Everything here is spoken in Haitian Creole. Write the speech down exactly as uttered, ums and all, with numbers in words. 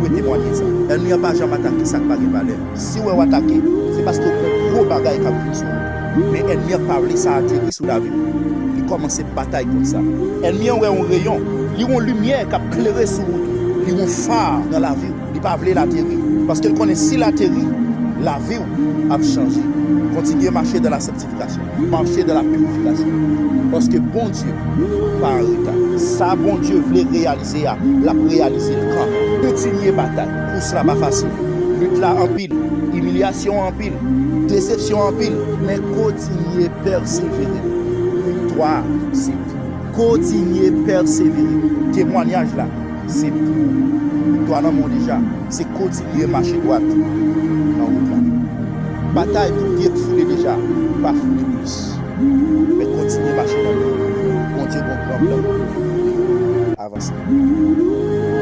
Mwen temwanye sa. Ènmi an pa janm atake sa k pa gen valè. Si w wè w atake, se paske w gen gwo bagay k ap vin sou wout ou. Men ènmi an pa vle sa ateri sou lavi w. Li kòmanse batay kont sa. Ènmi an wè yon reyon, li yon limyè k ap klere sou wout ou. Li yon fa nan lavi w. Li pa vle l ateri. Paske l konnen si l ateri, lavi w ap chanje. Kontinye mache dans la sanctification. Mache dans la purification. Paske Bondye pa an reta. Sa Bondye vle reyalize a, l ap reyalize l kanmenm. Kontinye batay. Kous la pa fasil. Lit la anpil. Imilyasyon anpil. Desepsyon anpil. Men kontinye pèsevere. Viktwa a se pou ou. Kontinye pèsevere. Temwanyaj la se pou ou. Viktwa nan men w deja. Se kontinye mache dwat nan wout la. Batay pou pye k foule deja, pa foule plis. Men kontinye mache nan li. Bondye gon gran plan pou ou. Avanse.